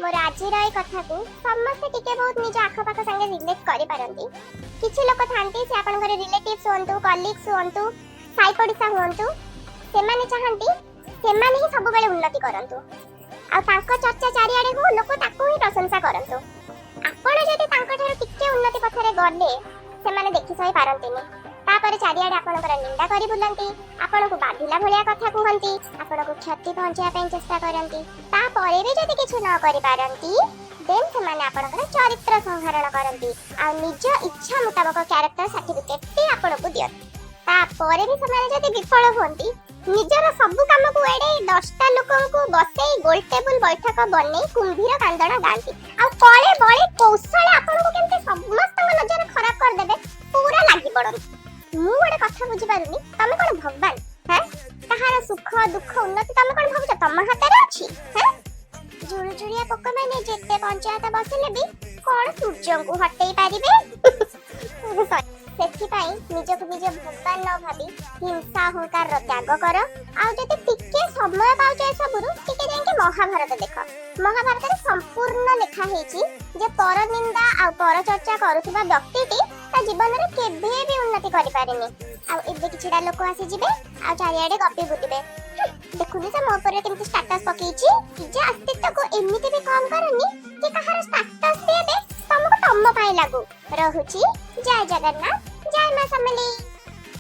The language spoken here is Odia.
ମୋର ଆଜିର ଏ କଥାକୁ ସମସ୍ତେ ଟିକେ ବହୁତ ନିଜ ଆଖପାଖ ସାଙ୍ଗେ ରିଲେଟ୍ କରିପାରନ୍ତି। କିଛି ଲୋକ ଥାନ୍ତି, ସେ ଆପଣଙ୍କର ରିଲେଟିଭ୍ସ ହୁଅନ୍ତୁ, କଲିଗ୍ସ ହୁଅନ୍ତୁ, ସାଇ ପଡ଼ିଶା ହୁଅନ୍ତୁ, ସେମାନେ ଚାହାନ୍ତି ସେମାନେ ହିଁ ସବୁବେଳେ ଉନ୍ନତି କରନ୍ତୁ ଆଉ ତାଙ୍କ ଚର୍ଚ୍ଚା ଚାରିଆଡ଼େ ହଉ, ଲୋକ ତାକୁ ହିଁ ପ୍ରଶଂସା କରନ୍ତୁ। ଆପଣ ଯଦି ତାଙ୍କଠାରୁ ଟିକେ ଉନ୍ନତି ପଥରେ ଗଲେ, ସେମାନେ ଦେଖି ସହି ପାରନ୍ତିନି। ତାପରେ ଚାରିଆଡ଼େ ଆପଣଙ୍କର ନିନ୍ଦା କରି ବୁଲନ୍ତି, ଆପଣଙ୍କୁ ବାଧିଲା ଭଳିଆ କଥା କୁହନ୍ତି, ଆପଣଙ୍କୁ କ୍ଷତି ପହଞ୍ଚାଇବା ପାଇଁ ଚେଷ୍ଟା କରନ୍ତି। ତାପରେ ବି ଯଦି କିଛି ନ କରିପାରନ୍ତି, ଦେନ୍ ସେମାନେ ଆପଣଙ୍କର ଚରିତ୍ର ସଂହରଣ କରନ୍ତି ଆଉ ନିଜ ଇଚ୍ଛା ମୁତାବକ କ୍ୟାରେକ୍ଟର ସାର୍ଟିଫିକେଟଟି ଆପଣଙ୍କୁ ଦିଅନ୍ତି। ତାପରେ ବି ସେମାନେ ଯଦି ବିଫଳ ହୁଅନ୍ତି, ନିଜର ସବୁ କାମକୁ ଏଡ଼େଇ 10ଟା ଲୋକଙ୍କୁ ବସେଇ ଗୋଲ ଟେବୁଲ ବୈଠକ ବନେଇ କୁମ୍ଭୀର କାନ୍ଦଣା ଗାଆନ୍ତି ଆଉ କଳେ ବଳେ କୌଶଳେ ଆପଣଙ୍କୁ କେମିତି ସମସ୍ତଙ୍କ ନଜରରେ ଖରାପ କରିଦେବେ, ପୁରା ଲାଗି ପଡନ୍ତି। ମୁଁ ଗୋଟେ କଥା ବୁଝିପାରୁନି, ତମେ କଣ ଭଗବାନ? ହେଁ, କାହାର ସୁଖ ଦୁଃଖ ଉନ୍ନତି ତମେ କଣ ଭାବୁଛ ତମ ହାତରେ ଅଛି? ହେଁ, ଜୁଳୁଜୁଳିଆ ପୋକମାନେ ଯେତେ ପଞ୍ଚାୟତ ବସିଲେ ବି କଣ ସୂର୍ଯ୍ୟଙ୍କୁ ହଟେଇ ପାରିବେ? ସେଥିପାଇଁ ନିଜକୁ ନିଜେ ଭଗବାନ ନ ଭାବି ହିଂସା ଅହଙ୍କାରର ତ୍ୟାଗ କର। ଆଉ ଯଦି ଟିକେ ସମୟ ପାଉଛ, ଏସବୁରୁ ଟିକେ ଯାଇକି ମହାଭାରତ ଦେଖ। ମହାଭାରତରେ ସମ୍ପୂର୍ଣ୍ଣ ଲେଖା ହେଇଛି ଯେ ପର ନିନ୍ଦା ଆଉ ପରଚର୍ଚ୍ଚା କରୁଥିବା ବ୍ୟକ୍ତିଟି ତା ଜୀବନରେ କେବେ ବି ଉନ୍ନତି କରିପାରେନି। ଆଉ ଏବେ କିଛିଟା ଲୋକ ଆସିଯିବେ ଆଉ ଚାରିଆଡେ ଗପି ବୁଲିବେ, "ଦେଖୁନି ସେ ମୋ ଉପରେ କେମିତି ଷ୍ଟାଟସ୍ ପକେଇଛି।" ନିଜ ଅସ୍ତିତ୍ୱକୁ ଏମିତି ବି କମ କରନି କି କାହାର ଷ୍ଟାଟସ୍ ବି ଏବେ ତମକୁ ତମ ପାଇଁ ଲାଗୁ। ରହୁଛି, ଜୟ ଜଗନ୍ନାଥ, ଜୟ ମା ସମଲେଇ।